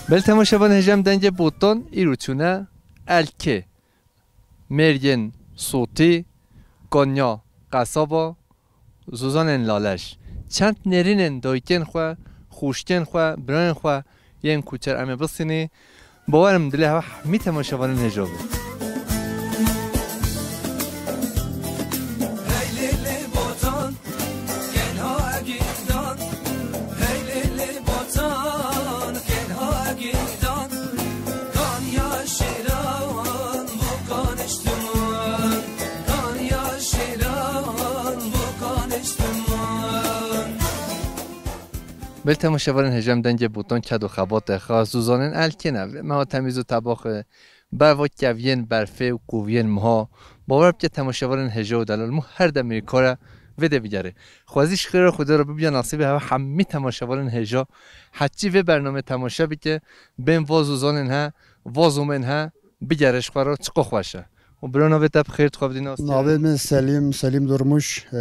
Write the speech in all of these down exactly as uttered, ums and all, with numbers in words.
Belê temaşevanên hêja, em dengê botan îro çûne Elkê. Mêrgên Sotî, Konya, Qesaba, Zozanên Laleş. Çend nêrînên dayikên xwe, xwişkên xwe, birayên xwe yên kuçer em ê bistînî. Bawer im dilê hewa hemî temaşevanên hêja be. Belê temaşevanên hêja, em dengê botan, ked û xebatê xwe, Zozanên Elkê ne. Vê meha temîz û tebaxê, berva keviyên berfê û koviyên meha. Bawer bike temaşevanên hêja û delal mû her demê kare vê dê bigere. Xwezî ji xêra Xwedê re bibiya nasîbê hewa hemî temaşevanên hêja. Heçî vê bernamê temaşe bike, bên va Zozanên he, va zomên he, bigere ji xwe re çiqo xweş e. Û bira navê te bi xêr, tu xwe bidî nas. Navê min Selîm, Selîm Durmuş, e,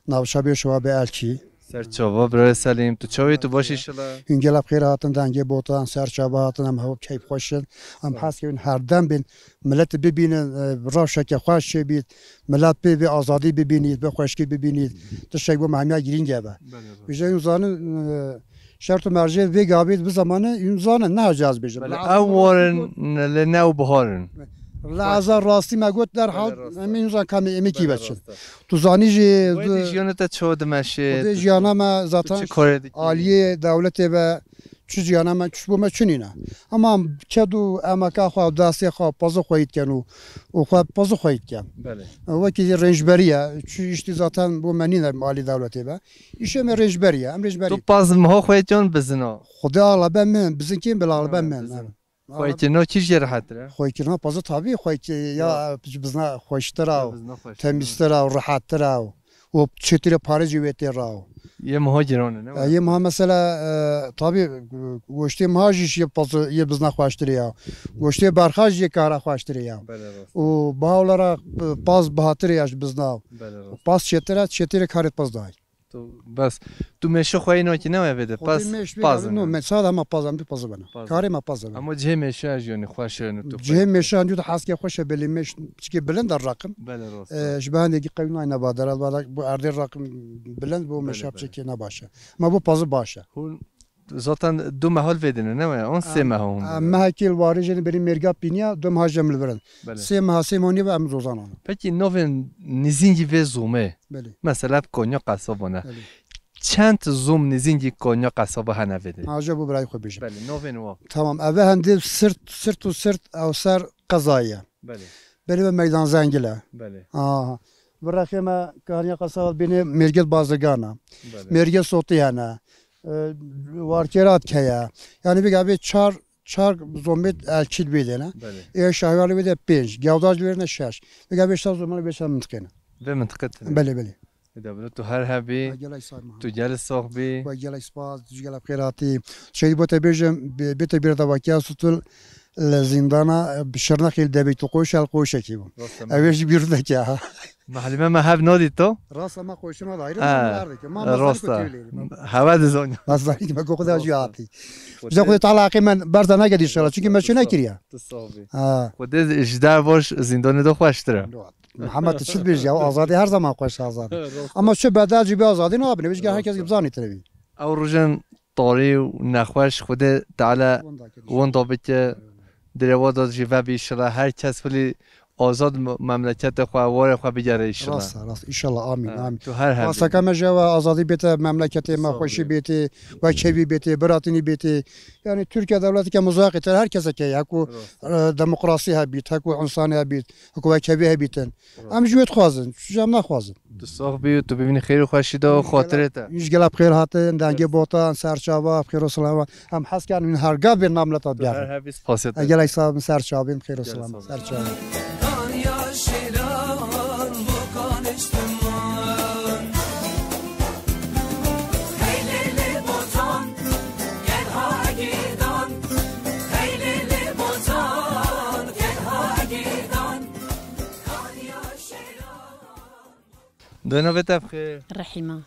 navşa bê şewa bê Elkî. Ser çava birayê Selîm, tu çawa yî, tu baş î inşallah? Hûn gelek bi xêr hatin, dengê botan, ser çava hatin, em hev keyf xweş in. Em hez dikevin her dem bên, milet bibînin, e, rewşeke xweş çêbît, milet pê vê azadî bibînît, vê xweşkî bibînît. Tiştek bo me hemiya girîng e be. Belê, belê. Ji hûn zanin, e, şert û mercê vê gavê bi zamanê hûn zanin, ne hacaz bêjin. Belê, ew war in, lê ne ew bihar in. Leheza rastî me got derhal, belê, rast e. Em ê hûn zan ka em ê kî veçin. Belê, rast e. Tu zanî jî. Wê dî jiyana te çawa dimeşe? Xwedê jiyana me zaten tu çi karê dikî? Aliyê dewletê ve çi jiyana me, çi bo me çi nîne. Ama ked û emeka xwe, destê xwe, pazê xwe yî dikin û, û xwe pazê xwe yî dikin. Belê. Wekî rêncberî ye, çi îştî zaten bo me nîne alî dewletê ve. Îşê me rêncberî ye, em rêncberî. Tu paz miha xwe yî dikin bizina? Xwedê ala be min, bizin kêm bila ala be min. Xwekirina kî jê rehettir e? Xwekirina pazî tabî xwekî ya bizna xweştir e, temîztir e, rehettir e û çêtir e, parê jî wê tê re. Yê miha giran e, ne? Yê miha mesela, e, tabî, e, goştê miha jî yê pazî, yê bizna xweştir e ya. Goştê berxa jî yê kara xweştir e ya. Belê, rast. Û biha wela re, e, paz bihatir e ya ji bizna. Belê, rast. Paz çêtir e, çêtir e karê paz dayî. Tu bes, tu mêşe xwe yî nakî ne wê vê de? Xwedê paz, mêş vê paz gavê, no, me sade hema paz em dî paz bena. Paz. Karê me paz bena. Ama cihê mêşe jî yanî xweş e, tu cihê mêşe jî de heske xweş e, belê mêş çikê bilind e raqim. Belê, rast. E, ji behendê ki qew nayne ba deral, ba bu erdê raqim bilind, bu mêşe çikê ne baş e. Ma bu pazî baş e. Hûn zaten du meha li vê de ne, ne wê? On sê meha hûn. Em mehekê li warê jê berî mêrga pîniya, du meha jê em li vir in. Belê. Sê meha, sê meha nî ve em zozan an. Pekî navên nizîngî vê zomê? Belê. Mesela bi Konya Qesaba ne. Belê. Çend zom nizîngî Konya Qesaba hene vê de? Ha, ji bo birayê xwe bêjim. Belê, navên wa. Tamam, ev hende sirt, sirt û sirt ew ser qezayê ye. Belê. Belê ve Meydan Zengil e. Belê. Aha. Bi rexê me Konya Qesaba bîne Mêrgêt Bazirgan e. Belê. Mêrgêt Sotî hene. E, Warkêrat keye. Yani vê gavê çar çar zomê Elkî li vê de ne. Belê. Ê Şahiya li vê de pênc, Gewdac li vê de şeş. Vê gavê şeş zomê li vê şeş mintiqê ne. Vê mintiqê tune. Belê, belê. Ê de bira tu her hebî. Gelek sar Mahmud. Tu gelek sax bî. Gelek spas, tu gelek xêr hatî. Şey bo te bêjim, bê-, bê te bîr de vakiya sutul li zîndana, e, bi Şirnexê li debê tu qoş el qoşekî bû. Rast e. Ev ê ji bîr veke ha. Mehlûme me hev nadî to? Rast e, me qoşina da ayrı nerede ki? Ma, rast e. Heve dizon. Mazani ki me goxu da jî hatî. Bize Xwedê Teala heqê me berza neke dîşela, çünkü me çi nekiriye. Tu sax bî. Ha. Xwedê ji dervaş zîndanê de xweştir e. Muhammed, tu çi dibêjî ya? Azadî her zaman xweş e, azadî. Rast. Ama çi bedel jî bi azadî nabine, vêjî herkes gibi zanî tirevî. Ew rojên tarî û nexweş Xwedê Teala winda bike. Dirêwa da jî vebî, inşallah her kes filî azad me-, memleketê xwe, warê xwe bigere, inşallah. Rast e, rast. İnşallah, amin, amin. Tu her hebî. Xwesteke me jî ew e, azadî bête memleketê me, xweşî bête, wekevî bête, biratinî bête. Yani Türkiye dewleteke muzaqî ter her keseke ye, heku, e, demokrasî hebît, heku însanî hebît, heku wekevî hebîtin. Em ji wê dixwazin, ji em naxwazin. Tu sax bî û tu bimînî xêr û xweşî de û xatirê te. Hûn ji gelek bi xêr hatin, dengê botan, serçava, bi xêr û selama. Em hes kerin hûn her gav bên namleta bigerin. Her hebî spasê te. Gelek sax bin, serçavên bi xêr û selama. Serçava. Dayê, navê te bi xêr? Rehîma.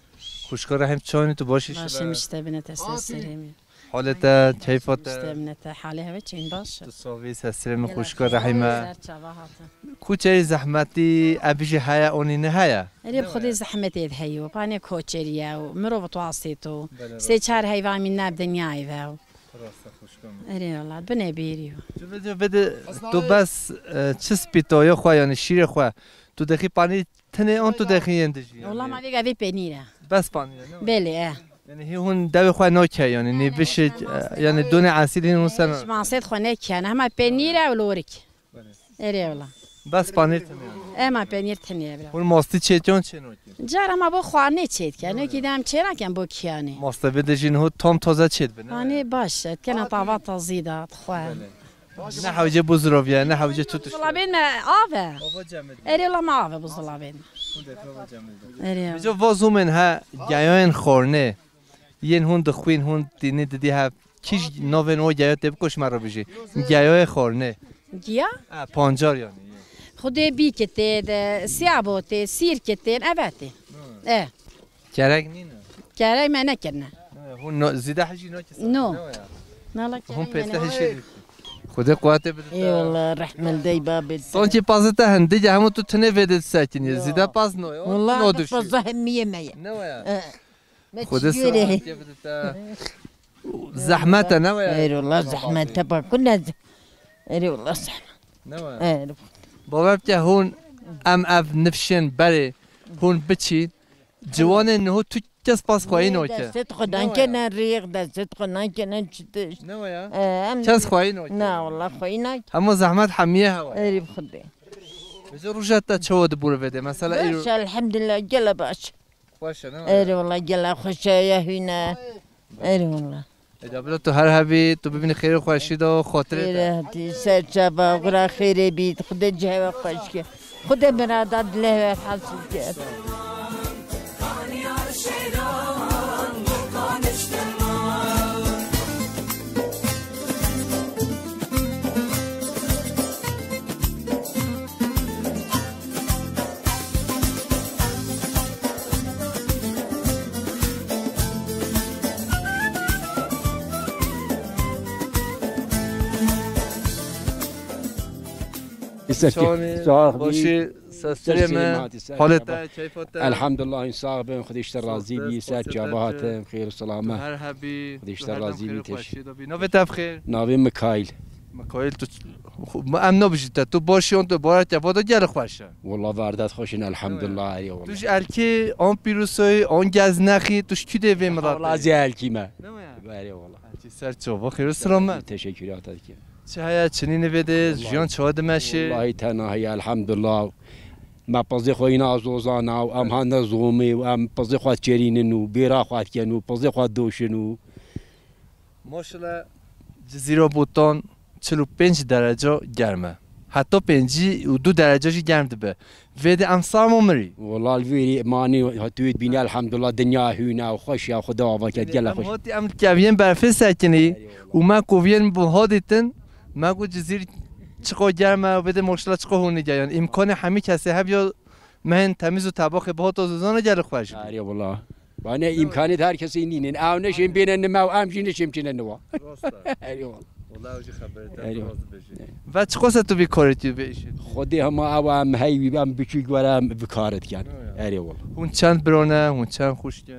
Xwişka Rehîm, çawa ne, tu baş î? Baş im, ji te bine, te ser serê min. Halê te, keyfa te? Îşte min te halê heve çin baş. Tu savî, sesrê min xwişka Rehîme. Ser çava hatin. Kuçeyê zehmetî, ev jî heye, onî ne heye? Erê bi Xwedê zehmetê de heyo, panê koçeriye û mirov tuasê to. Belê, sê çar heyvan min ne bi dinyayê ve. Rast e, xwişka min. Erê wala, binê bêrî yo. Tu vê, vê de, tu bes, e, çi spîtoya xwe, yanî şîrê xwe, tu dexî panî tenê an tu dexî yên dijî, yanî? Wala ma vêga vê penîr e. Bes panîr e, ne? Belê, e. Yanî hî hûn devê xwe nake, yanî nê bişê, e, yanî donê esîl hîn hûn ser. Ji masêt xwe neke, yanî hema penîr e û lorik. Erê wala. Bes panîr tenê, yanî? Ema penîr tenê bira. Hûn mastî çêtyon çê nake? Cara ma bo xwarinê çêt ke, nokî dem çê naken bo kiyanê. Mastê vê de jîn hûn tam taze çêt bine. Hanê baş e, kena tava tazî da, xwe. Belê. Ne hewce bû ziroviye, ne hewce çu tişt. Zulabên me av e. Ava cemid. Erê wala me av e bû zulabên me. Hûn de ava cemid. Erê wala. Vêca va zomên he, geyayên xornê. Yên hûn dixwîn, hûn dînî didî hev. Kî ji navên o geya tê biko ji me re bijî. Geyoyê xornê. Giya? E, pancar yanî. Xwedê bîkitê de, siyabotê, sîrkitên, evetê. E. Kerek nîne? Kerek me nekirine. Ne, hûn no, zîde hejî nakî. No. Ne ya? Nala hûn kerek me pête ne. Hejî. Xwedê quwetê bidite. Eyvallah, rehmel dey babê. Sankî pazite hindik e, hemû tu tinê vê de disekinî. Yo. Zîde paz no yo. Wallah, no dişî. Pazda hemiye me ye. Ne ya? E. Xwedê selametiyê bidite. Zehmet e, ne waya? Erê wala zehmet e, bak, ku ne ze-, erê wala zehmet. Ne waya? Erê. Bawer bike hûn em ev nifşên berê hûn biçîn. Ciwanên niho tu kes pas xweyî nake. Destê xwe nankene rêx, destê xwe nankene çitiş. Ne waya? E, em kes xweyî nake. Na, wala xweyî nake. Hema zehmet hemiye hewa. Erê bi Xwedê. Vêca roja te çawa dibûre vê de? Mesela, baş, îro elhamdulillah, gele baş. Xweş e, ne? Erê wala, gela xweş e, ya hûn e. Erê wala. Eda bila tu her hebî, tu bibînî xêr û xweşî de û xotirê de. Xêr hatî, ser çava, gura xêrê bît, Xwedê cihê we xweş ke. Xwedê mirada dilê we hasil ke. Îsefkî. Şanî, sax bî. Başî, sestirê me, halê te, keyfa te. Elhamdulillah, sax bin, Xwedê ji te razî bî, ser çava hatim, xêr û selamet. Her hebî, Xwedê ji te razî bî, teş-, xweşî de bî. Navê te bi xêr? Navê Mikaîl. Mikaîl, tu, xu-, em nabijî te, tu başî an tu bareke va de gelek xweş e. Wala verdet xweş in, elhamdulillah, erê wala. Tu ji Elkê, an Pîrosoyê, an Geznexî, tu ji kî dê vê miletê? Wala ez ê Elkî me. Ne waya? Erê wala. Elkî ser çava, xêr û selamet. Teşekkür ederim. Çi heye, çi nîne vê de, jiyan çawa dimeşe? Wallahî tena heye, elhamdulillah. Me pizê xwe îna zozana û em hane zomê û em pizê xwe çêrînin û bêra xwe dikin û pizê xwe doşin û Maşallah, Cizîra Botan çil û pênc dereca germ e. Heta pêncî û du dereca jî germ dibe. Vê de em sarmo mirî. Wala li vêrî manî hatûyê dibîne, elhamdulillah, dinya hûn e û xweş ya, Xweda ava ket, gelek xweş. Em hatî em li keviyên berfê sekinî û me koviyên buha dîtin, me got Cizîr çiqa germ e, vê de maşallah çiqa hûn nîge. Yanî îmkanê hemî kesê hev ya mehên temîz û tebaxê bihata zozana gelek xweş bû. Erê wala. Bane îmkanê her kesê nînin. Ew neşên bêne nime û em jî neşên çine niwa. Rast e. Erê wala. Wala ew jî xeberê te, erê wala, tu rast dibêjî. Ve çiqas e tu vî karê tu vê îşê? Xwedê hema ew em hey wî em biçûk were em bi karê dikin. Erê wala. Hûn çend bira ne? Hûn çend xwişk in?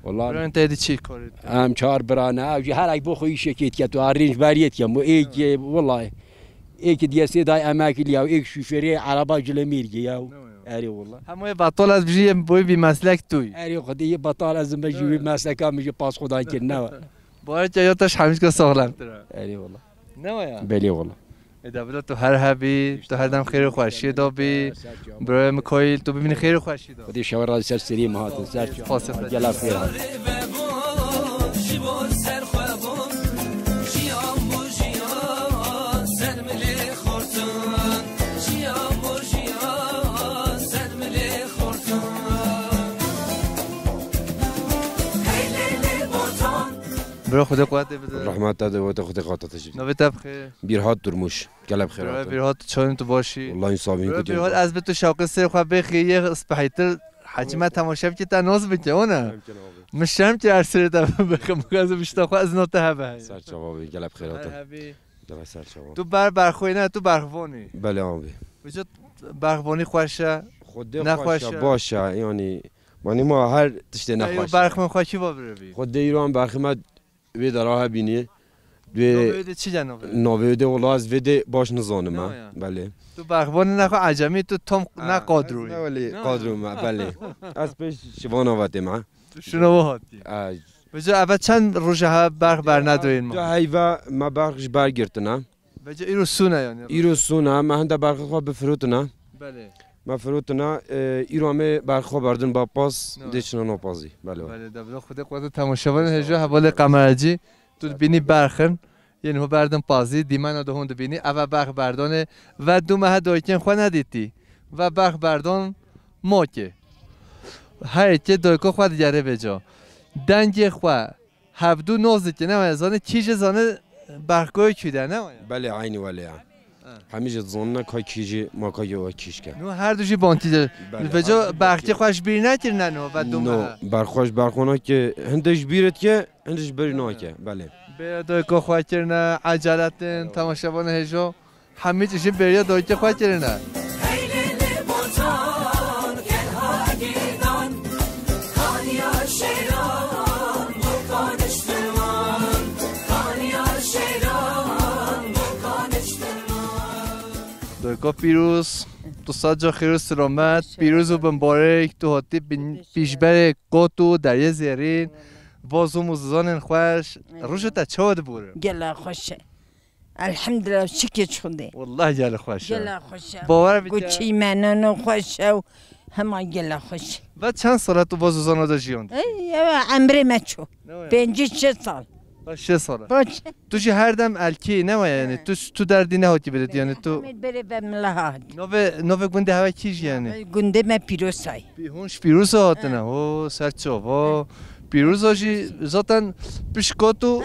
Wala. Birayên te êdî çi karê dikin? Em çar bira ne. Ew jî her ek bo xwe îşekê dike, tu arênc beriyê dike. Êk, wala. Êk diyesê day emekliya û êk şûferê ereba cilemêrgê ya. Erê wala. Hemûyê betal ez bijî yê boyê vî meslek tu yî. Erê Xwedê yê betal ez me jî wî mesleka min jî pas Xwedan kir, ne we. Bareke ya te ji hemî ka saxlemtir e. Erê wala. Ne we ya? Belê wala. Êda bila tu her hebî, tu her dem xêr û xweşiyê de bî. Birayê Mikaîl, tu bimînî xêr û xweşî de. Xwedê şewe razî ser serî me hatin, ser çava. Gelek xêr hat. Bira, Xwedê quwetê bide. Rehmet te de, wete Xwedê xata te jî. Navê te bi xêr? Bîrhat Durmuş. Gelek bi xêr hate. Bîrhat, çawa tu baş î? Wallahî sabîn. Bira, ku Bîrhat, ez bi tu şewqê sê xwe bêxî yê spehîtir Hecî me temaşe bike te nas bike, ona. Şerm kir abi. Min şerm kir her serê te bixim, bixazim işte xwe izno te hebe. Ser çava bî, gelek xêrate. Her hebî. Gelek ser çava. Tu ber berxwê ne, tu berxvanî. Belê abi. Vêca berxvanî xweş e. Xwedê ne xweş e, xweş e, baş e, yani. Mani ma her tiştê ne xweş e. Berx min xwe kî va birevî? Xwedê îro em berxê me Wê dara hebînî. Wê Navê wê de çi de navê? Navê wê de wala ez vê de baş nizanim ha. Ne ya? Belê. Tu berxvanî nexwe ecemî, tu tam ne qadroyî. Ne welî qadro me, belê. Ez pêş şivana ve têm ha. Tu şuna ve hatî. Vêca eve çend roj e ha berx bernedoyên ma? Heyve me berx ji ber girtine. Vêca îro sûne yani. Îro sûne, me hinde berxê xwe bifirotine. Belê. Me firotine, e, îro em ê berxê xwe berdin ba pas, dê çina nopazî. Belê. Belê, de bila Xwedê qewete temaşevanên hêja hevalê kameracî, tu dibînî berxin, yên ho berdin pazî, dîmena de hûn dibînî, eve berx berdanê, ve du mehe dayikên xwe nedîtî. Ve berx berdan mokê. Her yekê dayika xwe digere vêca. Dengê xwe, Hevdû noz dike, ne waya, zanî kî jî zanî berxkoyê kî de, ne waya? Belê, eynî welê ya. Ha. Hemî jî dizanine ka kî jî ma ka yo kî şike. No her du jî bantî de. Belê, vêca berxkê xwe ji bîr nekirine no ve dû mehe. No, berxwe ji berxwana ke hinde ji bîr dike, hinde ji bîr nake. Belê. Bê dayika xwe kirine, eceletin, temaşevanê hêjo. Hemî tişt ji bêriya dayikê xwe kirine. Dayika pîroz, tu sed car xêr û silamet, pîroz û bimbarek, tu hatî bin-, pîşberê kot û deriyê zêrîn, va zûm û zizanên xweş, roja te çawa dibûre? Gela xweş e. Elhamdülillah, şikir Xwedê. Wallah gel xweş e. Gela xweş e. Bawer bike. Guçî me nano xweş e û hema gela xweş. Ve çend sala tu va zozana de jiyan? Ey, ew emrê me ço. Ne waya? Pêncî şeş sal. Ha, şeş sala. Baş. Tu jî her dem elkî ne waya yani? He. Tu, tu derdî nehatî bidit yani tu. Emir bere ve milahat. Navê, navê gundê heve kî jî yani? Gundê me Pîrosay. Pî-, hûn ji Pîrosa hatine. He. Ho, ser çava. Pîroza jî zaten pişt kot û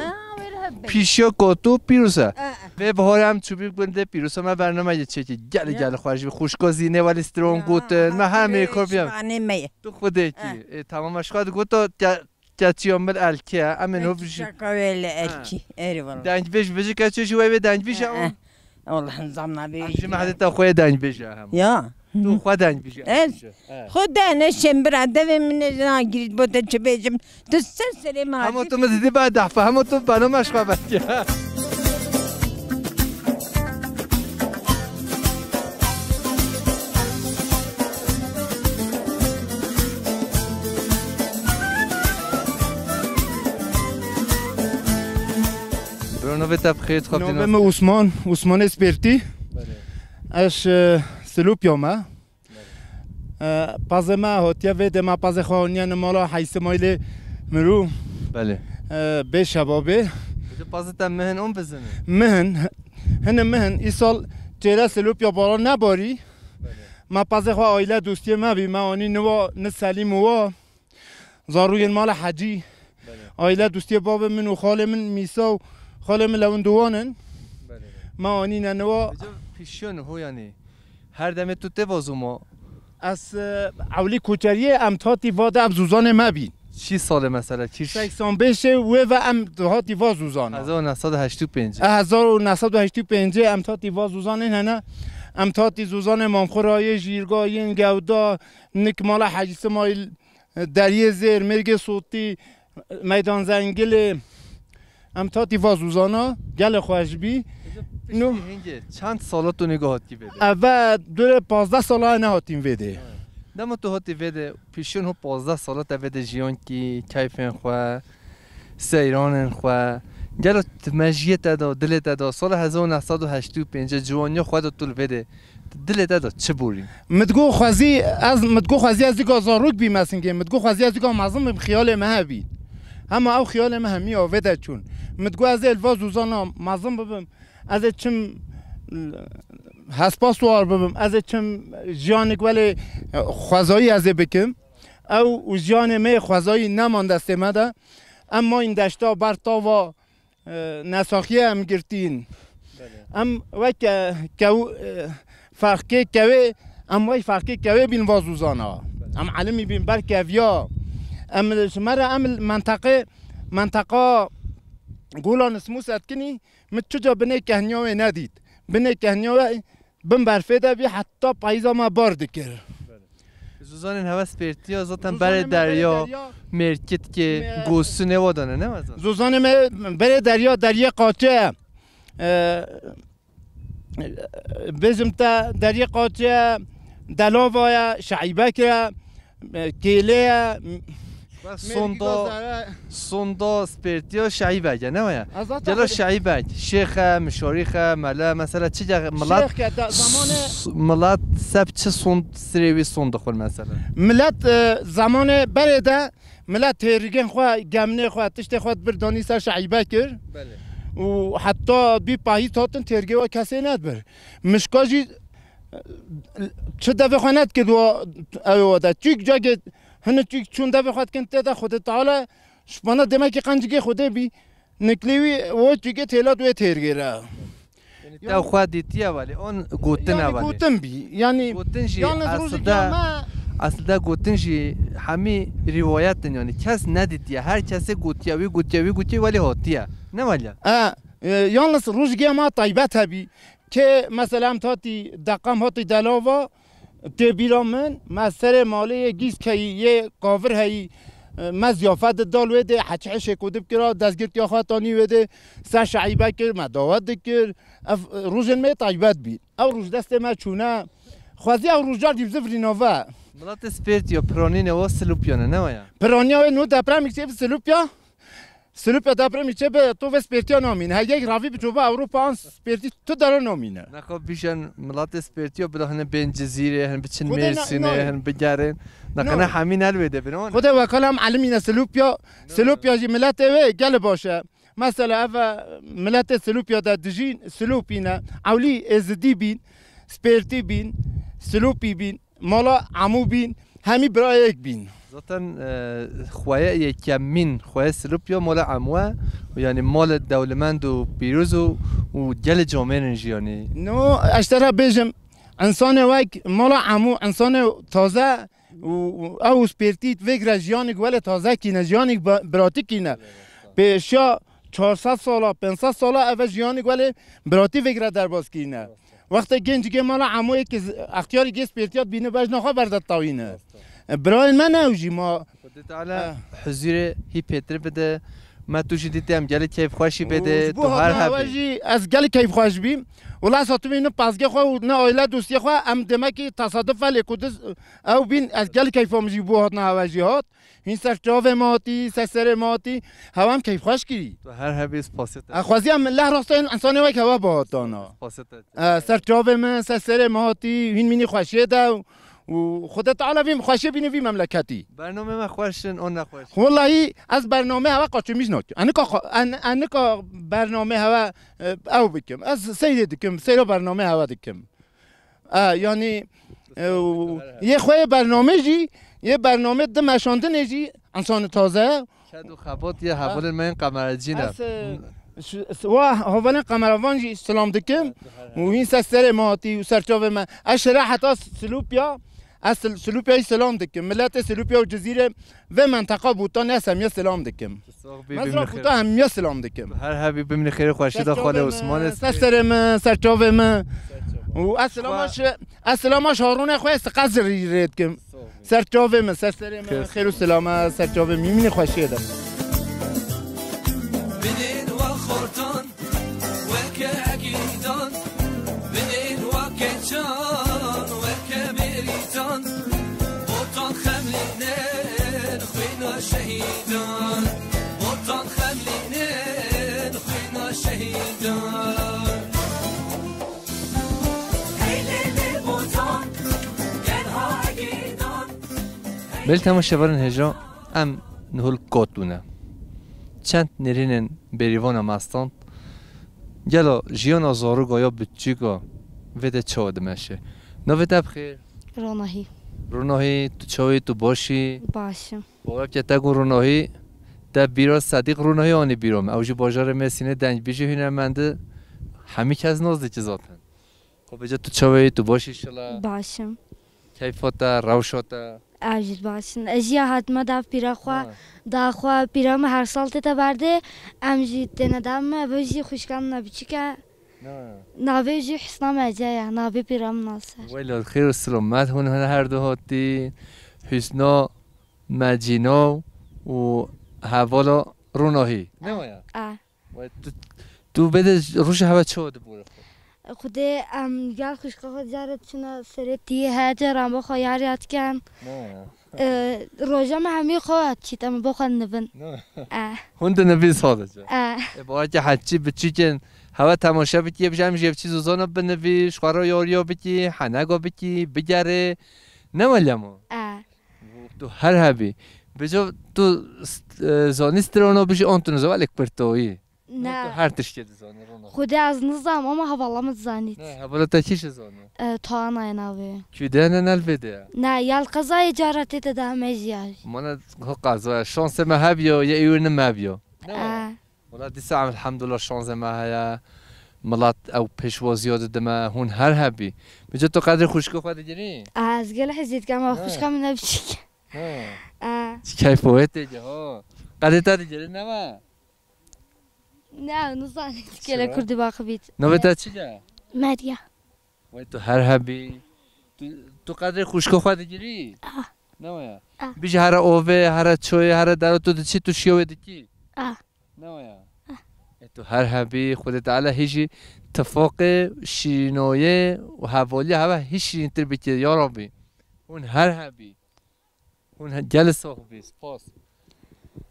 pîşiya kot û pîroz e. Vê bihar em çûbî gundê pîroza me bername yê çêkî. Gelî gelî xweş bî. Xwişka zînê welî stron gotin. Me her mêkor biyem. Tu xwedêkî. Ê, tamam, ez xwe digota ke-, keçiya min elkî ye. Em ê nû bijî. Şaka wê li elkî. Erê wala. Dengbêj bijî keçê jî wê wê dengbêj e. Allah nizam nabê. Em jî mehdê te xwe dengbêj e hem. Ya. Tu xwe dengbêj e. Ez Xwe de ne şembira devê min ne nagirît bo te çi bêjim. Tu ser serê min. Hema tu min didî ba dehfa, hema tu bana meşxa belki. Bro, navê te bi xêr, tu xwe Navê min Usman, Usmanê Spêrtî. Belê. Ez, e, Silopya me. E, pazê me hatiye vê de me pazê xwe aniye ne mala Heysimaylê Mirû. Belê. E, bê şebabê. Pazê te mihin on bizin? Mihin. Hine mihin. Îsal çêre Silopya bara nebarî. Belê. Me pazê xwe aile dostiyê me bî. Me anî niwa ne Selîm û wa. Zarûyên mala Hecî. Belê. Aile dostiyê babê min û xalê min Mîsa û xalê min Lewindowan in. Belê, belê. Me anîne niwa. Vêca pîşiya niho yanî. Her demê tu tê va zûma? Ez, e, ewlî koçeriyê em tatî va de ev zûzanê me bî. Çi salê mesela? Çi Seksan beşê wê ve em hatî va zûzana. Hezar û neh sed û heştê û pêncê. E, hezar û neh sed û heştê û pêncê em tatî va zûzanên hene. Em tatî zûzanê Mamxurayê, Jîrgayên, Gewda, Nik mala Hecî Simayîl, Deriyê Zêr, Mêrgê Sotî, Meydan Zengilê, em tatî va zûzana, gelê xweş bî. Piştî Nu- hingê çend sala tu nîgo hatî vê de? Eve dûrê pazdeh sala nehatîm vê de. Dema tu hatî vê de, piştî ho pazdeh sala te vê de jiyan kî, keyfên xwe, seyranên xwe. Gelo tu mejiyê te de, dilê te de, sala hezar û neh sed û heştê û pêncê ciwaniya xwe de tu li vê de Dilê te de çi borî? Min digot xwezî, ez, min digot xwezî ez dîka zarok bîm, ez hingê. Min digot xwezî ez dîka mezin bim, xiyalê me hebî. Hema ew xiyalê me hemî avê de çûn. Min digot ez ê li va zûzana mezin bibim. Ez ê çim hespa siwar bibim. Ez ê çim jiyanek welê xwezayî ez ê bikim. Ew û jiyanê me yê xwezayî neman destê me de. Em mayîn deşta ber tava e, nesaxiyê em girtîn. Belê. Em weke kew-, e, ferqê kewê, em wey ferqê kewê bîn va zûzana. Belê. Em elimî bîn ber keviya. Em ji me re em menteqê, menteqa Golan Smûs etkinî, min çica binê kehniya wê nedît. Binê kehniya wê bin berfê de bî heta payîza me bar dikir. Zozanên heve spêrtiya zaten Zozanê berê me berê derya, derya, mêrkitkê, me- gosunê wa dane, ne mezan? Zozanê me berê derya, deriyê qaçe. E, bêjim te, deriyê qaçe, delava ye, şeîbek e, e, kêlê ye. Bes sonda, sonda spêrtiya şeîbek e, ne waya? Gelo şeîbek, şêx e, mişarîx e, mele, mesela çi ce milat, Şêx ke da-, zamanê s-, milat seb çi son sirê wî son dixwin mesela? Milet, e, zamanê berê de milet têrigên xwe, gemnê xwe, tiştê xwe dibir danî ser şeîbek kir. Belê. Û heta bî pahîz hatin têrgê we kesê nedibir. Mişka jî çi devê xwe nedikir wa ew wa de. Çûk cagê hini çûk çûn devê xwe dikin tê de Xwedê Teala ji bana demekî qencikê Xwedê bî. Niklê wî we çûkê têlat wê têrgê re. Yanî te xwe dîtiye welê, on gotin e Yanî welê. Gotin bî. Yanî Gotin jî yalnız rojekî eslde, me eslde gotin jî hemî rîwayet in, yanî kes nedîtiye. Her kesê gotiye, wî gotiye, wî gotiye, welê hatiye. Ne welê? E, e, yalnız rojekî me taybet hebî. Kê mesela em tatî deqam hatî delava, tê bîra min, me serê malê yê gîz keyî, yê kavir heyî, me ziyafet di dal wê dê, heçi heşê ku dibkira, destgirtiya xwe tanî wê dê, ser şeîbe kir, me dawet dikir. Ev, e, rojên me taybet bî. Ew roj destê me çûne. Xwezî ew rojar dî bizivirîna ve. Milatê spêrtiya piranîne wa silopiyane, ne waya? Piraniya wê no depremî çê bi silopiya. Silopya depremî çê bi to ve spêrtiya namîne. Her yek ravî bi çova Ewropa an spêrtî tu dara namîne. Nexwe bîjen milatê spêrtiya bila hene bên Cizîrê, hin biçin Mêrsînê, hin bigerin. Nexwe ne hemî nel wê de bin. Xwedê wekala em elimîne silopya. Silopya jî miletê wê gelê baş e. Mesela ev e, miletê silopya de dijîn silopîne. Ewlî êzidî bîn, spêrtî bîn, silopî bîn. Mala Emû bîn, hemî birayek bîn. Zaten, e, xweye yekemîn, xweye Silopya mala Emû e. Yanî mala dewlemend û pîroz û, û gelê camêrin jî yanî. No, ez te re bêjim, însanê wek mala Emû, însanê taze û, û ew spêrtî vêgre jiyanik wele taze kîne, jiyanik ba-, biratik kîne. Pêşiya çar sed sala, pênc sed sala ev e jiyanik wele biratî vêgre derbas kîne. Wextê gencikê mala Emo yekê z-, extiyarî gê spêrtiya dibîne bejna xwe berde tawîne. Rast e. E, birayên me ne ew jî ma. Xwedê Teala huzurê hî pêtir bide. Me tu jî dîtî em gelî keyfxweşî bide. Û ji bo tu her hatina hewe hebî. Jî ez gelî keyfxweş bîm. Wela ez hatibî ne pazgê xwe û ne aile dostiyê xwe em demekî tesaduf e lê ku diz ew bîn ez gelî keyfa min jî bo hatina hewe jî hat. Hîn ser çavê me hatî, ser serê me hatî, hewa em keyfxweş kirî. Tu her hebî spasiyê te. Ez xwezî em leh rastayên insanê wek hewa bihatana. Spasiyê te. E, ser çavê me, ser serê me hatî, hîn mînî xweşiyê de û Xwedê Teala vî xweşiyê bîne vî memleketî. Bernamê me xweş in, an nexweş in. Wellahî ez bernamê hewa qaçimîş nakim. Enika qa-, en-, enika bernamê hewa, e, ew bikim. Ez seyrê dikim, seyra bernamê hewa dikim. E, yanî, e, û yê xwe yê bernamê jî, yê bernamê di meşandinê jî însanê taze ye. Ked û xebat yê hevalên me yên kamerecî ne. Ez, e, ş-, s-, wa hevalên kameravan jî selam dikim. Û hîn ser serê me hatî û ser çavê me. Ez şira heta Silopya, ez Sil-, Silopyayê selam dikim. Miletê Silopya û Cizîrê vê menteqa Botan ez hemiya selam dikim. Sax bî, Mezra bimîne xêr. Botan hemiya selam dikim. Her hebî bimîne xêrê xweşî de xalê Osmanê. Ser serê min, ser çavê min. Û ez selama Xwe- ş-, ez selama şarûnê xwe siqezirî rê dikim. Sax bî. Ser çavê min, ser serê min, Kes. Xêr û selama, ser çavê min, mînî xweşiyê de. Bidên wa xortan, weke egîdan, bidên wa keçan, weke mêrîtan, botan xemlînin xwîna şehîdan, botan xemlînin xwîna şehîdan. Hey lê lê botan, gel ha egîdan. Belê temaşevanên hêja, em nihul kot bûne. Çend nêrînên berîvana me stand. Gelo jiyana zaroka ya biçûka vê de çawa dimeşe? Navê te bi xêr? Ronahî. Ronahî, tu çawa yî, tu baş î? Baş im. Bawer bike te got Ronahî, te bîra Sedîq Ronahî anî bîra min. Ew jî bajarê Mêrsînê dengbêjî hunermend e. Hemî kes nas dike zaten. Xwe bêje tu çawa yî, tu baş î şila? Baş im. Keyfa te, rewşa te? Ev jî baş in. Ez jî hatime dav pîra xwe, Ha. da xwe pîra min her sal tête berdê. Em jî têne dav me, ev jî xwişka min e biçûk e. Ha. Navê jî Husna Mece ye, navê pîra min nas e. Wela xêr û silamet hûn, hûn her du hatî. Husna Mecîno û hevala Ronahî. Ne waya? E. Wê tu, tu bê de rojê hewe çawa dibore xwe? Xwedê em gel xwişka xwe carê diçine serê tiyê he, caran bo xwe yar yad dikin. Ne ya. E, roja me hemî xwe çît em bo xwe nivin. Ne. E. Hûn dinivî sadece. E. E, bawerke heçî biçûkên hewe temaşe bikî, bije em jê biçî zozana binivî, ji xwe re yariya bikî, henega bikî, bigerê. Ne welema? E. Tu her hebî. Bijo tu st-, e, zanî strano bijî an tu nizo elek pirtoyî. Ne. Tu her tiştê dizanî, Rona. Xwedê ez nizam ama hevala min dizanît. Ne, hevala te kî jî zanî? E, Tuana ye navê. Kî de ne nelvê de? Ne, yel qezayê cara tête de heme jî ya. Mana ho qeza, şansê me hebiyo, ye îwir ne me hebiyo. Ne E. wala? Wala dîsa em elhamdulillah şansê me heye. Milat ew pêşwaziya didime, hûn her hebî. Bijo tu qedrê xwişka xwe digirî? E, ez gel hezî dikim, ama Ha. xwişka min ne biçîk. Ha. E. Çi keyf o tê ki, ha. Qedrê te digirî ne me? Ne, nizanî. Gelê Kurdî baxivît. Navê te çi ye? Medya. Wey tu her hebî. Tu, tu qedrê xwişka xwe digirî? Ah. Ne waya? Ah. Bijî here ovê, here çoyê, here dero tu diçî tu şiyo wê dikî? Ah. Ne waya? Ah. E tu her hebî, Xwedê Teala hî jî tifaqê, şîrînoyê û hevaliyê hewe hî şîrîntir bikî ya Rabbî. Hûn her hebî. Hûn he-, gelê sax bî, spas.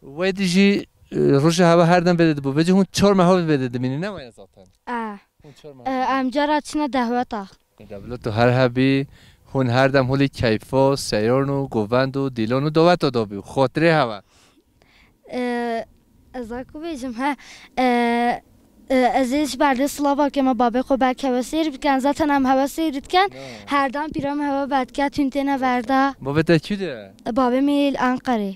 Wê dî jî, e, roja hewe her dem vê de dibû. Vê jî hûn çar meha vê de dimînin, ne waya zaten? E. Hûn çar meha E, dimînin. Em cara çine dehweta. E, de bila tu her hebî, hûn her dem holî keyfa, seyran û govend û dîlan û daweta dabî û xatirê hewe. E, ez a ku bêjim, he, e, e, ez ê ji berdê silava keme babê xwe belkî hewe seyr bikin. Zaten em hewe seyr dikin. Ya. Her dem pîra min hewe vedike, tûn têne verda. Babê te kî de? E, babê min yê li Anqerê.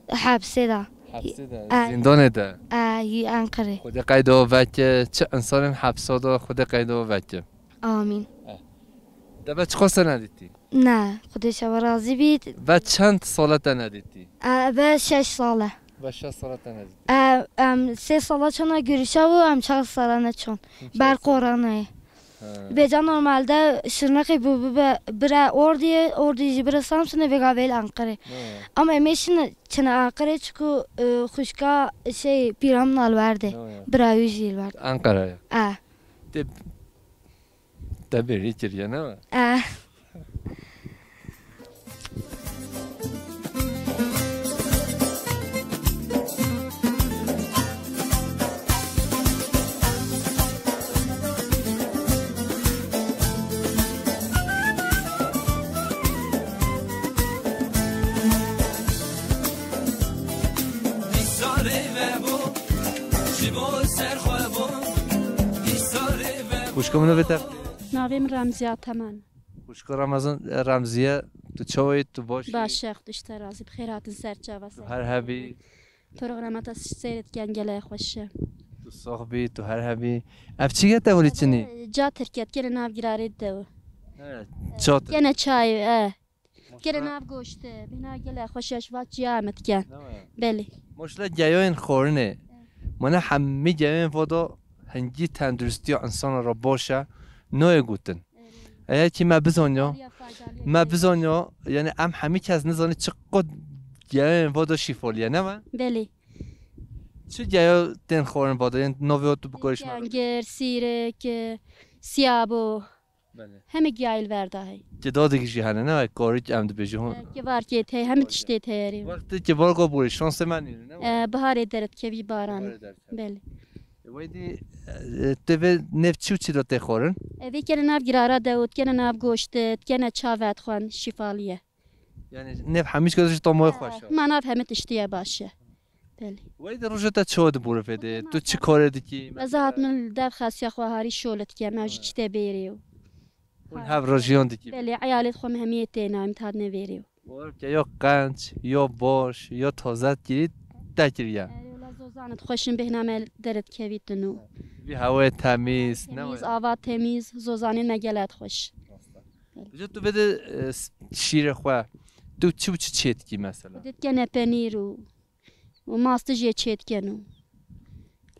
Hepsê de. Hepsê de, E. zîndanê de. E, yî Anqerê. Xwedê qeyda we veke, çi insanên hepsa de Xwedê qeyda we veke. Amîn. E. Te be çiqas sene dîtî? Ne, Xwedê şewe razî bît. Ve çend sale te nedîtî? E, ve şeş sale. Ve şeş sale te nedîtî. E, em sê sala çona girişa û em çar sala neçon. Çar Ber sala. Koronayê. Ha. Bêca normalde Şirnexê bû bibe, bire Ordiyê, Ordî jî bire Samsunê, vêga vê li Anqerê. Ha. Ama em ê şine çine Anqerê çiku, e, xwişka şey pîra min al werdê. Ha, ya. Bira wî jî li werdê. Anqerayê. E. Te Te bêrî kiriye, ne? Eh. Xwişka min navê te? Navê min Remziya Temen. Xwişka Ramazan, e, Remziye, tu çawa yî, tu baş î? Baş e, Xwedê ji te razî, bi xêr hatin ser çava. Tu ser her hebî. Programa te seyr dikin, gelek xweş e. Tu sax bî, tu her hebî. Ev çi ye te holî çinî? Ca tirke, kene nav girarê de. He, ça tirke. Kene çay, e. Kere Maşallah. Nav goşte, bina gelek xweş e, ji va çiya em dikin. Ne waya? Belê. Maşallah geyoyên xwarinê. Evet. Mane hemî geyoyên vodo hingî tenduristiya insana re baş e, nayê gotin. Evet. Eger kî me bizanyo, Faydalı, faydalı me ye. Bizanyo, yani em hemî kes nizanî çi qod geyoyên vodo şîfaliye, ne me? Belê. Çi geyo tên xwarin vodo, yani navê tu bikariş me? Kengir, sîrek, siyabo. Belê. Hemî giyayî li ver de hey. Kidarek jî hene, ne? Karî em dibêjin hûn. E, kivarkê tê, hemî tiştê tê erê. Wextê kivarka borî, şansê me nîne, ne? E, biharê derdikevî baran. Biharê derdikevî. Belê. E, wey dî, e, tê vê nêv çi û çi de tê xwarin? E, vê kene nav girara de û dikene nav goşt, dikene çav vedixwin, şîfaliye. Yani nêv hemî çi ji tamay xweş e. Ma nav hemî tiştî ye baş e. Belê. Wey de roja te çawa dibore vê de? Tu çi karê dikî? Ez hatime li dev xesiya xwe harî şole dikim, ew jî çite bêrê û. Hûn hev re jiyan dikî? Belê, eyalê xwe min hemiyê têna, em tad nevêrê û. Weke ya qenc, ya baş, ya taze dikirî, te kiriye. Erê, wela zozanê xweş in, bêhna me derdikevî tinu. Vî hewayê temîz, ne? Temîz, ava temîz, zozanê me gelek xweş. Belê. Ji tu vê de, e, s-, şîrê xwe, tu çi û çi çêdikî mesela? Dikene penîr û, û mastî jê çêdiken û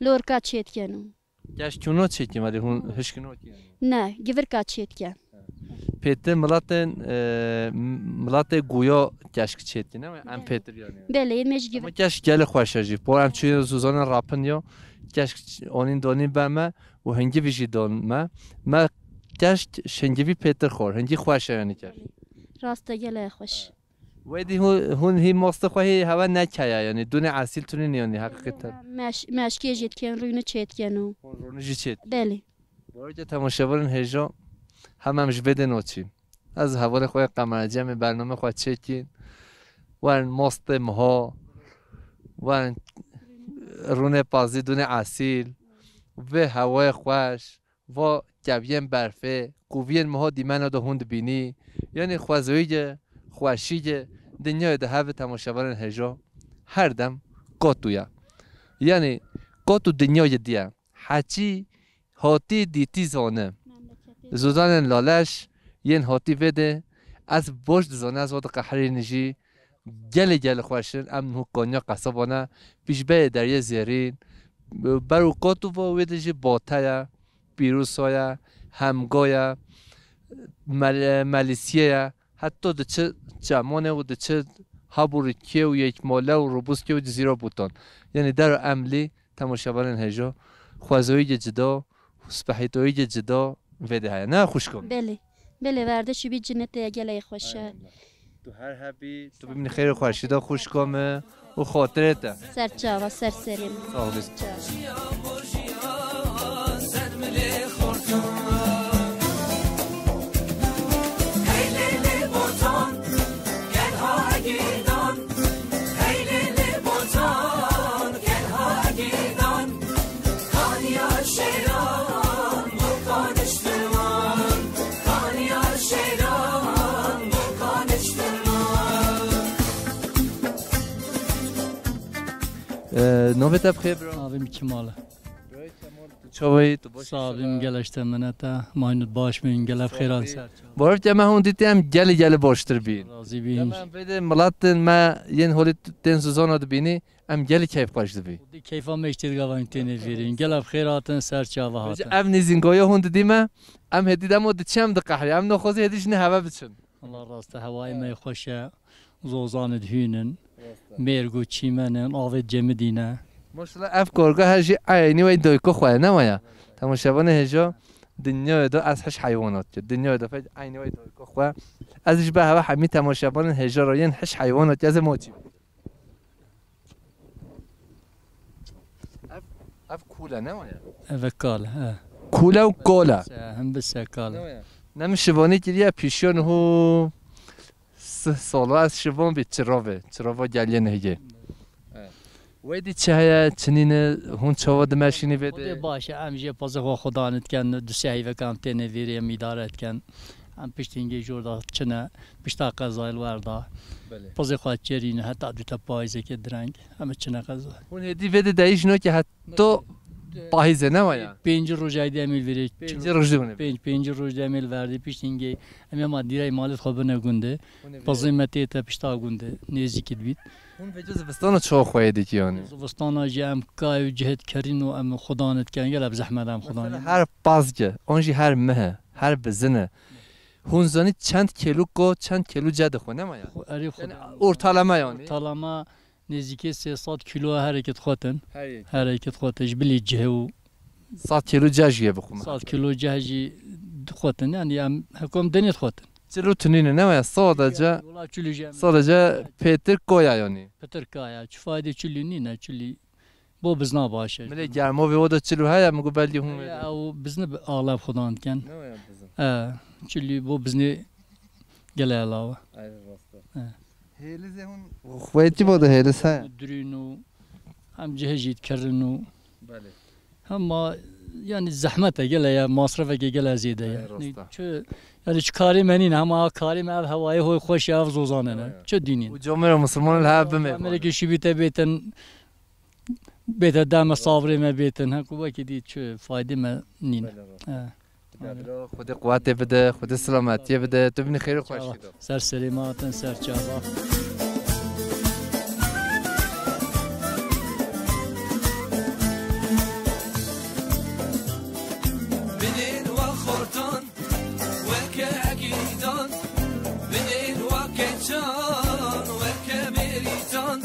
lorka çêdiken û. Keşk çûno çêdikî, me dê hûn hişkino ki yani. Ne, givirka çêdiken. Pêtir milatên, e, m-, milatê guya keşk çêdikî, ne? Em Belê. Pêtir yani. Belê, me ji Ama givir. Keşk gelê xweş e jî. Por em çûyên zûzanên rapin yo, keşk ç-, onîn donîn be me û hingivî jî don me. Me keşk ji hingivî pêtir xor. Hingî xweş e yani keşk. Rast e, gelê xweş. Wê dî hû-, hûn hî mastê xwe hî hewe nekeye, yanî dûnê esîl tunîn yanî heqîqeten. Meş-, meşkê jê dikin, rûyne çêdikin û Hûn rûnê jî çêt. Belê. Barîke temaşevanên hêja, hemem ji vê dê noçîn. Ez hevalê xwe yê Qemer Cemê bername xwe çêkîn. Werin mastê miha, werin rûnê pazî, dûnê esîl, vê hewayê xweş, va keviyên berfê, kuviyên miha dîmena de hûn dibînî. Yanî xwezayî ye, xweşî ye, dinyayê de hebe temaşevanên hêja her dem qat û ye. Yanî qat û dinyayê diye. Heçî hatî dîtî zane. Zûzanên laleş yên hatî vê de ez baş dizane, ez wa diqehirînim jî. Gelê gelê xweş in. Em niha Konya qesaba ne, pîşbeyê Deryê Zêrîn, ber û qat û va wê de jî Bate ye, Pîrûsa ye, Hemga ye, Mel-, Melîsiyê ye. Heta diçi Çemanê û diçi Haburikê û Yekmale û Rubûskê û Cizîra Bûtan. Yanî dera Emlî temaşevanên hêja xwezayî cida, spehîtoyî cida vê de heye. Ne xwişka min? Belê. Belê, werde çi bî, cinetê ye, gelê xweş e. Ay Allah. Tu her hebî, tu bimînî xêr û xweşî de xwişka min û xatirê te. Ser çava, ser serê min. Sağ ol. Çava. Ee, navê te bi xêr bira? Navê min Kemal e. Çawayî tu baş Sabim gelek te minete. Maynut baş bin, gelek xêran ser. Barîke me hûn dîtî em gelî gelî baştir bîn. Razî bîn. Em vê de milatên me yên holî tên zûzana dibînî, em gelî keyf xweş dibî. Di keyfa me îşte digavan têne vîrin. Gelek xêr hatin, ser çava hatin. Ev nîzîngoya hûn didî me, em hêdî demo diçin em diqehrî. Em naxwazî hêdî ji ne heve biçin. Allah rast e, hewayê me xweş e. Zozanê dihûnin. Mêrg û çîmen in, avê cemidî ne. Maşallah, ev karga her jî eynî wey dayika xwe ye, ne waya? Temaşevanê hêja, dinyayê de ez hiş heywanat kir. Dinyayê de fek eynî wey dayika xwe. Ez ji ber heve hemî temaşevanên hêja re yên hiş heywanat kir, ez ê maçî. Ev, ev kûl e, ne waya? Ev e kal e, he. Kûl e û kal e. Hembise kal e. Ne waya? Ne min şivanî kiriye pîşiya niho sih sala ez şivan bî çiravê. Çirava geliyê nehiyê. He. Wê dî çi heye, çi nîne, hûn çawa dimeşînî vê de? Xwedê baş e, em jê pazê xwe xudan dikin, du sê heyvek em têne vîrê, em îdare dikin. Em pişt hingê jor da çine, pişta qezayê li wer da. Belê. Pizê xwe çêrîne heta dûte payîzekê direng, em ê çine qezayê. Hûn hêdî vê de deyî jino ki heta payîzê ne waya? Pêncî roj ey de em ê li vêrê. Pêncî roj de hûn ê. Pênc, pêncî roj de em ê li vêrê, pişt hingê em ê ma dîrey malê xwe bine gundê. Hûn ê vê. Pizê me tê te pişta gundê, nêzîkî dibît. Hûn vêca zivistana çawa xweyê dikî yanî? Zivistana jî em kay û cihê dikerîn û em xudan dikin, gelek zehmet em xudan. Mesela her pazge, an jî her mehe, her bizine. Hûn zanî çend kêlû ko, çend kêlû ce dixwe, ne ma ya? Erê xwe. Yani ortalama yani. Ortalama nêzîkê sê sed kîlo hereke dixwetin. Herê. Hereke dixwetin. Ji bilî cihê û Sed kîlo ce jî ye bixwime. Sed kîlo ce jî dixwetin. Yani em hekom denê dixwetin. Çilo tunîne ne waya? Sadece, wala çilo jî em sadece pêtir koya yani. Pêtir kaya. Çi fayde çilo nîne, çilo. Bo bizna baş e. Milê germo ve o da çilo heye, mi got belkî hûn. Ya, o bizni bi alem xudan diken. Ne ya bizim? E, çilo bo bizni gele alawa. Ayrı rasta. E. Hêlizê hûn xwetî bo de hêliz heye? Durîn û hem cihê jî dikirin û. Belê. Hema yani zehmet e gele ya, masrafeke gele zêde ye. Ayrı rasta. Çi, yani çi karê me nîne, hema karê me ev hewayê hoy xweş ya, ev zozane ne. Ayrı. Çi dînîn. Û camêra misilman li hev bimê. Camêreke şibî te bêtin Bête deme sabrê me bêtin, ha, ku wekî dî çi faydê me nîne. Belê, rast. He. Ya bro, Xwedê quwetê bide, Xwedê selametiyê bide. Tu bînî xêr û xweşî de. Ser serê me hatin, ser çava. Binên wa xortan, weke egîdan, binên wa keçan, weke mêrîtan,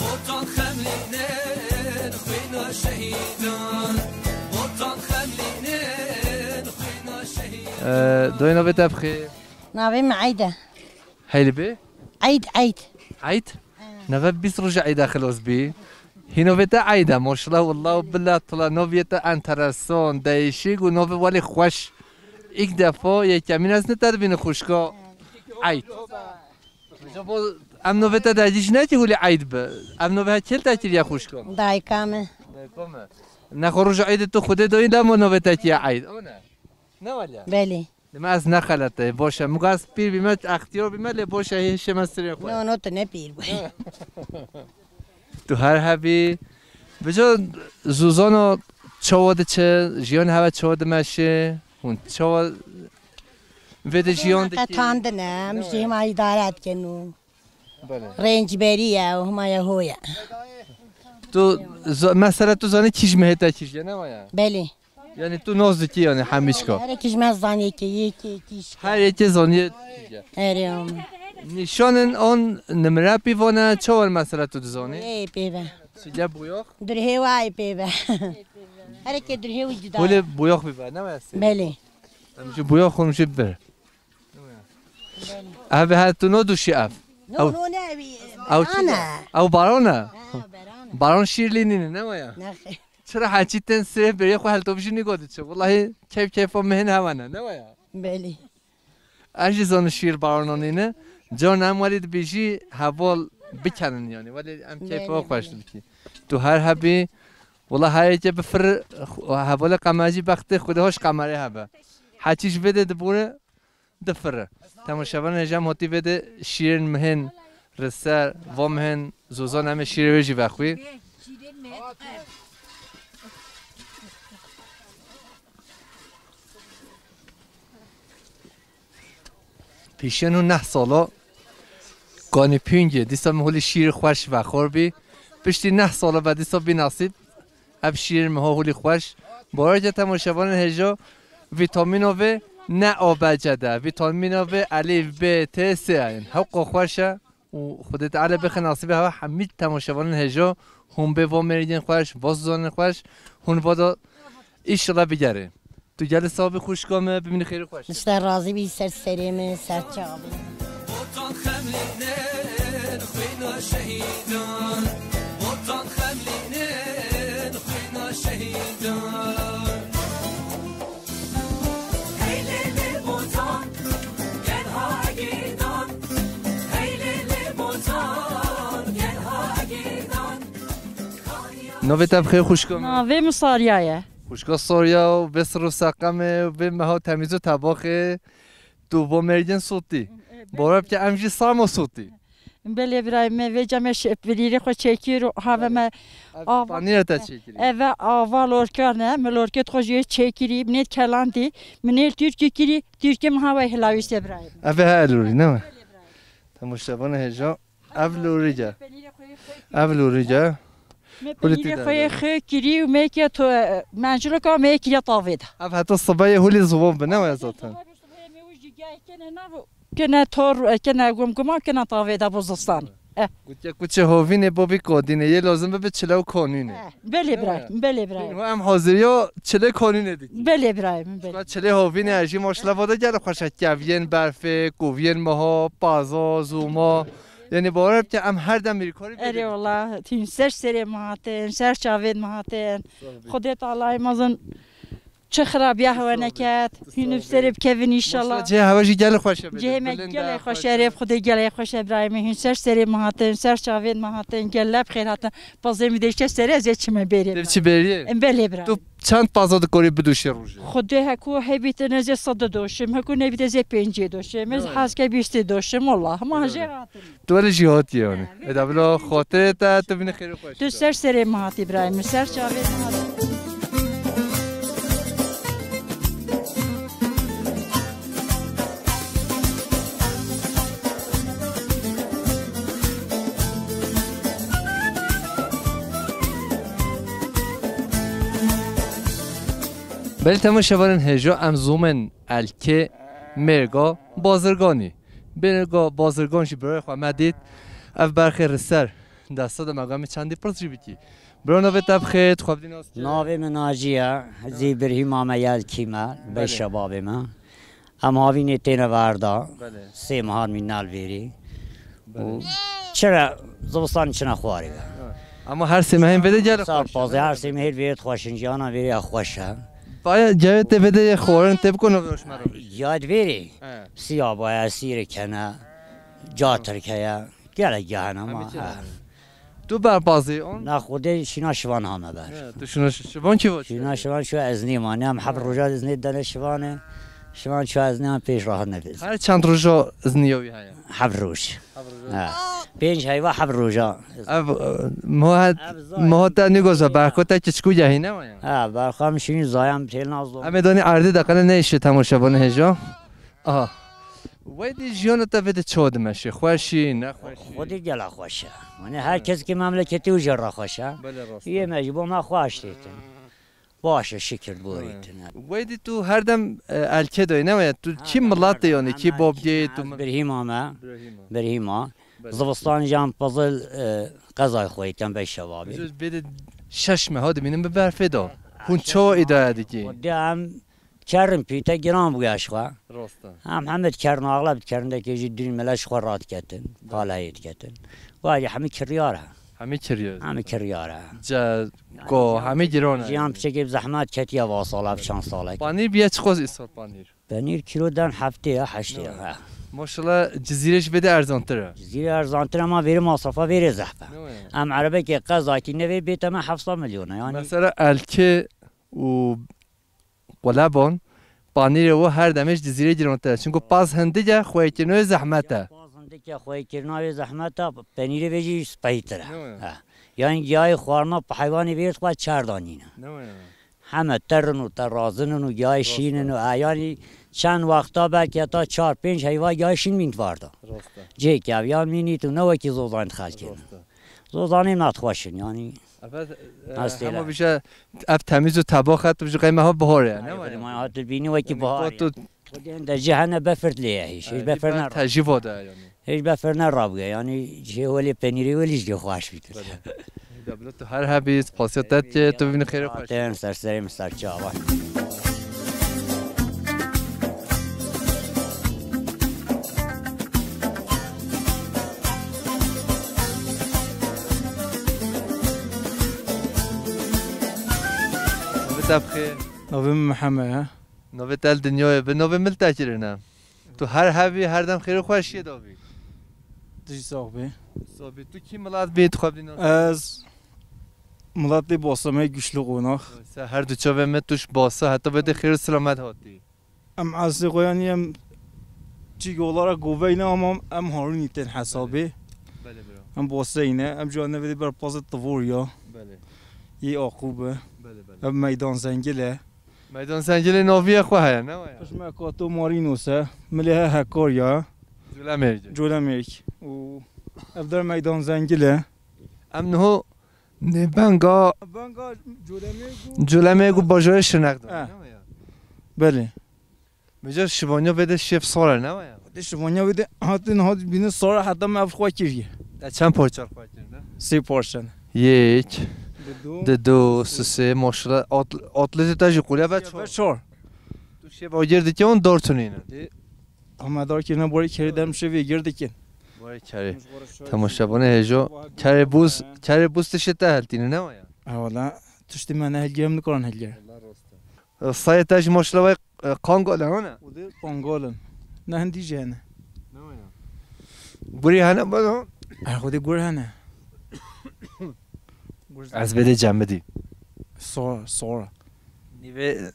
botan xemlînin xwîna şehîdan, botan xemlînin xwîna şehîdan. Ee, doyê navê te bixê? Navê min Eyde. Hey li bê? Eyd, Eyd. Eyd? Nava bîst roja Eyda xilas bî. Hî novê te Eyda, maşallah, wallah, billah, tila novê te enteresan, değişik û novê welê xweş. İlk defa yekemîn ez ne te dibînim xwişka Eyd. Ji bo em novê te dergîş nekî hulî Eyd bi. Em novê he kêl te kiriye xwişka. Dayika min. Dayika min. Nexwe roja Eydê tu Xwedê doyî lemo novê te kiye Eyd. O ne? Ne waliye? Belê. Dime ez nexelete, boş e. Muga ez pîr bîme, extiyar bîme, lê boş e, hê şeme sirê xwe. No, no, tu ne pîr bûyî. Tu her hebî. Bico zûzano çawa diçe, jiyan heve çawa dimeşe, hûn çawa vê de jiyan dikî? Qetandin e, em jî hema îdare dikin û Belê. Rêncberî ye û hema ye ho ye. Tu za-, mesela tu zanî kîj mehê te kîj ye, ne waya? Belê. Yani tu noz dikî yani hemîçka. Her yekî ji me zanî ki yekî kîş. Her yekê zanî. Erê ama. Nîşanên an nimre pîvane çawan mesela tu dizanî? Ê pê ve. Sile buyox? Durhê wa ê pê ve. Her yekê durhê wî cuda. Hûlê buyox bîbe, ne wese? Belê. Em ji buyox hûn ji bir. Ev her tu no duşî ev. No, no, ne, ev, ev çi ana. Ew baron e. Ha, baron. Baron şîrlî nîne, ne waya? Nexê. Çira heçî tên sirê berê xwe helto bijî nîgo diçe. Wellahî keyf keyfa min hên hewa ne, ne waya? Belê. Ez jî zanu şîr baronanî ne. Can em welî dibî jî heval bikenin yani. Welî em keyfa xweş dibikî. Tu her hebî, wela her yekê bifir, hevalê qemercî bextê xwedê hoş qemerê hebe. Heçî ji vê de dibûre, difire. Temaşevanên hêja em hatî vê de şîrên mihên riser, va mihên zozan em ê şîrê wê jî vexwî. Pîşên û neh sala kanî pîngê, dîsa min holî şîrê xweş vexwar bî. Piştî neh sala ve dîsa bî nasîb. Ev şîrên miha holî xweş. Bareke temaşevanên hêja vîtamîna vê ne A B C'de. Vîtamîna vê elîf, B, T, S in. Hewqa xweş e. Û Xwedê Teala bixin nasîbê hewa hemî temaşevanên hêja hûn bê va mêrgên xweş, va zozanên xweş, hûn va da îşallah bigerê. Tu gelî sabî xwişka me, bimînî xêr û xweş. Ji te razî bî, ser serê min, ser çavê. Botan xemlînin xwîna şehîdan. Botan xemlînin xwîna şehîdan. Hey lê lê botan, gel ha girdan. Hey lê lê botan, gel ha girdan. Navê te bi xêr xwişka me? Navê min Sariya ye. Xwişka Sariya û vê sir û seqemê û vê meha temîz û tebaxê tu bo mêrgên sotî. Bora bike em jî sarmo sotî. Belê birayê me, vê cem me şe-, pirîrê xwe çêkir û have me Ev av-, panîra te çêkirî. Eve ava lorkan e, me lorkê xwe jê çêkirî, minêt kelandî, minêt Tirkî kirî, Tirkî min havay hilawîşte birayê me. Ev ê her lorî, ne mi? Temaşevanê hêja. Ev lorî ge. Ev lorî ge. Me Hûlî penîrê tê xwe yê de. Xwe kirî û me ke to, e, mencilika me kiriye tavê de. Ev heta sibeyê hûlî ziwan bi, ne waya zaten. Kene tor, kene gumguma, kene tavê de bozistan. Eh. Gutiye kuçê hovînê bo bî kodînê, yê lazim bibe çile û kanûnê. Eh, belê birayê, belê birayê. Hu em haziriya çile kanûnê dikin. Belê birayê min, belê. Çile hovînê jî maşallah vada gel xweş e, keviyên berfê, koviyên meha, paza, zûma. Yani bawer bike em her dem mîrkarî Erê bidin. Wala, tîn ser serê me hatin, ser çavên me hatin. Xwedê Teala mezin Çi xirabiya hewe neket. Hîn bi serê bikevin înşallah. Cihê hewe jî gelê xweş e. Cihê me gelê xweş e, rêv Xwedê gelê xweş e, birayê me. Hîn ser serê me hatin, ser çavên me hatin, gelê bi xêr hatin. Pazê mi deşte serê ez ê çime bêrê. Dev çi bêriyê? Em belê bira. Tu çend paza dikorî biduşê rojê? Xwedê heku hebîtin ez ê sed doşim, heku nebît ez ê pêncê doşim. Ez hezke bîstê doşim, wallah. Hema jê hatin. Tu wele jî hatî yani. Eda bila xatirê te, tu bînî xêr û xweş. Tu ser serê me hatî birayê min, ser çavê me hatî. Belê temaşevanên hêja, em zûmên Elkê mêrga Bazirganî. Mêrga Bazirgan jî birayê xwe me dît. Ev berxê li ser desta de me got em ê çendî pirs jî bikî. Bira navê te bi xêr, tu xwe bidî nas kî? Navê min Naci ye, ez ê Birhîma me ye, Elkî me, Belê. Beşa bavê me. Em havînê têne verda. Belê. Sê mehar mîna li vêrî. Belê. Û çira zivistan çina xwarê be. Ama her sê mehên vê de gelek Sal xweş e, pazê ne? Her sê mehê vê de xweş in, jiyana vêrê ya xweş e. Baya cewê te vê de yê xwarin tê bikon navê şima re. Ya di vêrê. He. Siya baya, sîrê kene, catir keye, gelek gehene ma. Hemî çira. He. Tu berpazî on? Na xwedê şîna şivan hame ber. He, tu şîna şi-, şivan kî va? Şîna şivan şu ez nîm, em heb roja iznê dene şivane. Şivan şu ez nîm pêş rahat nebêz. Her çend roja iznî ya wî heye? Heb roj. Heb roja. Ha. Pênc heyva heb roja. Ev, e, moha, Ev zay. Moha te nîgoza, berxo te kiçikû yehîne wa ya? Ha, berxo em şînî zayan têl nazlo. Em ê danî erdê de qene ne işe temaşevanê hêja. Aha. Wey dî jiyana te vê de çawa dimeşe? Xweşî, nexweşî? Xwedî gela xweş e. Yanî her kes ki memleketî û jê re xweş e. Belê rast e. Yê me ji bo me xweş dêtin. Baş e, şikir borîtin. Wey dî tu her dem, e, Elkê de ne weye? Tu kî milat de yanî, kî babgê tu? Birhîma me. Birhîma. Birhîma. Belê. Zivistan jî em pezil, e, qezay xwe yîten bey şevabî. Ji bê de şeş meha dibînin bi berfê de. Hûn çawa îdare dikî? Xwedî em Kerin pîte giran bûye ji xwe. Rast e. Em hemî dikerin, axleb dikerin, dekê jî dûn mele ji xwe radiketin, Belê. Paleyê diketin. Wa jî hemî kiryar e. Hemî kiryar e. Hemî kiryar e. Ce, go, hemî giran e. Jiyan piçekê bi zehmet ketiye va sala, bi çend salek. Panîr biye çiqas îsal panîr? Penîr kîlo den heftê ya, heştê ya, he. Maşallah, Cizîrê ji vê de erzantir e. Cizîrê erzantir e, ama vêrê masrafa vêrê zehf e. Ne waya? Em erebekê qezakî nevê bête me heft sed milyon e, yanî. Mesela Elkê û Qulebon, panîrê we her demê ji Cizîrê girantir e. Çunku paz hindik e, xweyîkirina wê zehmet e. Paz hindik e, xweyîkirina wê zehmet e, penîrê vê jî spehîtir e. Ne waya? He. Yanî giyayê xwarina bi heywanê vê xwe çer danîne. Ne waya? Heme terin û terazin in û giyayê şîn in û, e, yanî çend wexta belkî heta çar pênc heyva giyayê şîn mîn di varda. Rast e. Cêk ev yan mînît û ne wekî zozan xelkê. Rast e. Zozanê me xweş in, yanî. Ev, e, hema bije ev temîz û tebax e, tu ji qey meha bihar e, ne? Ay, waya? Hema hat dibînî wekî bihar e. Yanî, xwedên de cihene befir lê ye, hiç, hiç befir ne. Te jî voda, yanî. Hiç befir ne rabûye, yanî, cihê welê penîrê welî jî xweş bîtir. Belê. Bila tu her hebî, spasiya te dike, tu bibînî xêr û xweş. Tên ser serê min ser çava. Navê te bi xêr? Navê min Mihemed e. Navê te li dinyayê bi navê min li te kirine. Tu her hebî, her dem xêr û xweşiyê de bî. Tu jî sax bî. Sax bî. Tu kî milat bî, tu xwe bidî nas? Ez milatê Basamê Güçlü Qonax. Ser her du çavê me tu ji Basa heta vê de xêr û selamet hatî. Em eslê xwe yanî em çî olarak Goveyne ama em Harûnî tên hesabê. Belê bira. Em Baseyne, em ji anevê de ber pazê Tivor ya. Belê. Yê Aqûb e. Belê, belê. Ev Meydan Zengil e. Meydan Zengilê naviye xwe heye, ne waya? Pişme Kato Marinos e, milê he Hekarya. Colemêrg. Colemêrg. Û ev der Meydan Zengil e. Em niho nêbenga Benga Colemêrg û Colemêrg û bajarê Şirnex de, eh, ne waya? Belê. Meca şivanya vê de şêf sar e, ne waya? Dê şivanya wê de hatin hat bîne sar e, heta me ev xwe kiriye. Te çend parça xwe kirine? Sê parça ne. Yek. Didu. Didu, sisê, maşallah. At-, atleti te jî qulya ve çar. Ve çar. Tu şêv agir dike on dar tunîne. Dê. Ama dar kirine borî kerê dem şêvê gir dikin. Borî kerê. Temaşevanê hêjo. Kerê bûz, kerê bûz tiştê te heltîne, ne waya? Ewala, tiştê me ne helgê em nikarin helgê. Sayê te jî maşallah vay, e, qangal e, hane? Xwedê qangal in. Ne hindî jî hene. Ne waya? Gurî hene bana? E, xwedê gur hene. Gur Ez bê de cemidî. Sor, sor. Nîvê,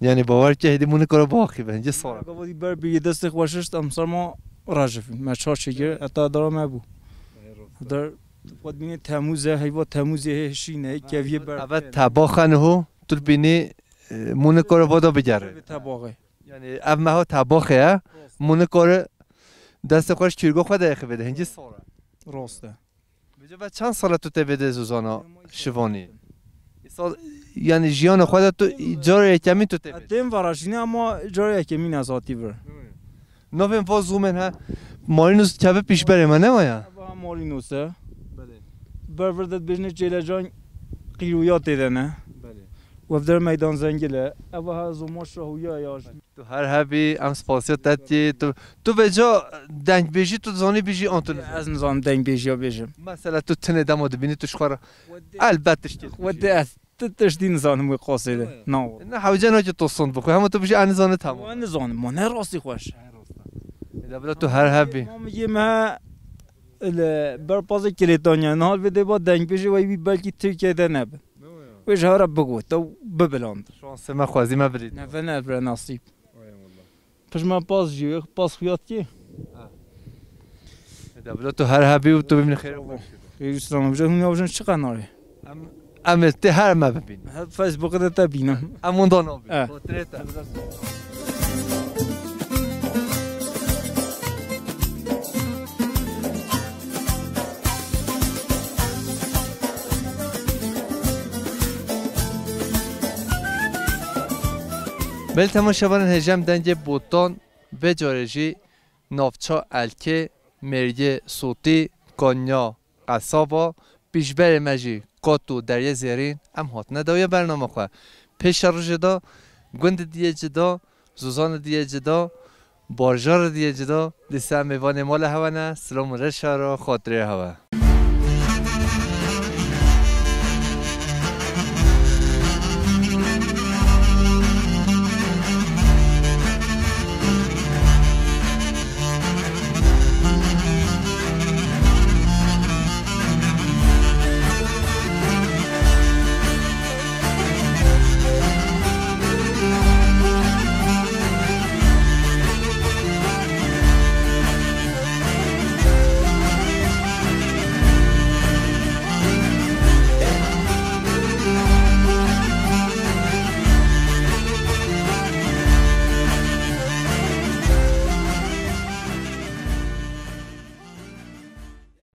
yani bawer ke hêdî mû nikare baxî be, hincî sor. Gava dî ber bî destê xwe şişt, em ser ma rajifîn. Me çar çêkir, heta dara me bû. Der, xwe dibînê Temûz e, heyva Temûzê hê şîne, hê keviyê ber. Eve tebaxe niho, tu dibînî, e, mû nikare vada bigere. Tebaxê. Yani ev meha tebaxê ye, mû nikare destê xwe ji kîrgo xwe de yexivê de, hincî sor e. Rast e. Vêca ve çend sal e tu tê vê de zozana şivanî? Îsal yanî jiyana xwe de tu cara yekemîn tu tê. Têm veraşîne ama cara yekemîn ez hatî vir. Navên va zomên he. Marînus keve pîşberê me ne waya? Eva Marînus e. Belê. Ber vir de dibêjine Çêlecan qîroya tê de ne. Belê. Wevder Meydan Zengil e. Eva ha zoma Şahuya ya. Tu her hebî, em spasiya te dikî. Tu, tu vêca dengbêjî tu dizanî bijî an tu nizanî? Ez nizanim dengbêjiya bêjim. Mesela tu tinê dema dibînî tu ji xwe re elbet tiştê dibêjî. Xwedê ez ti tiştî nizanim wê qasê de. Na. Ne hewce nake tu sond bixwe. Hema tu bijî ez nizanim tamam. Ez nizanim. Ma ne rastî xweş. E de bila tu her hebî. Mam yê me li ber pazê Kirêtanya. Niha vê dê ba dengbêjê wey wî belkî Tirkiye de nebe. Wê ji hera bigot, ew bibiland. Şansê me xwezî me birî. Neve ne bire nasîb. Ay Allah. Pişt me pas jî, pas xuya dikî. Ha. E de bila tu her hebî û tu bimînî xêr. Xêr û selamet. Hûn ya bijin çi qenalê? Em, em ê tê her me bibînin. Her Facebook de te bînim. Em wenda nabînin. E. Xatirê te. Belê temaşevanên hêja em dengê Botan, vê carê jî navça Elkê, Mêrgê Sotî, Konya, Qesaba, pîşberê me jî Kot û Deryê Zêrîn, em hatine dawiya bernama xwe. Pêşerojê de gundê diyê cida, zozanê diyê cida, bajarê diyê cida, dîsa em mêvanê mala hewe ne, silam û rêşa re xatirê hewe.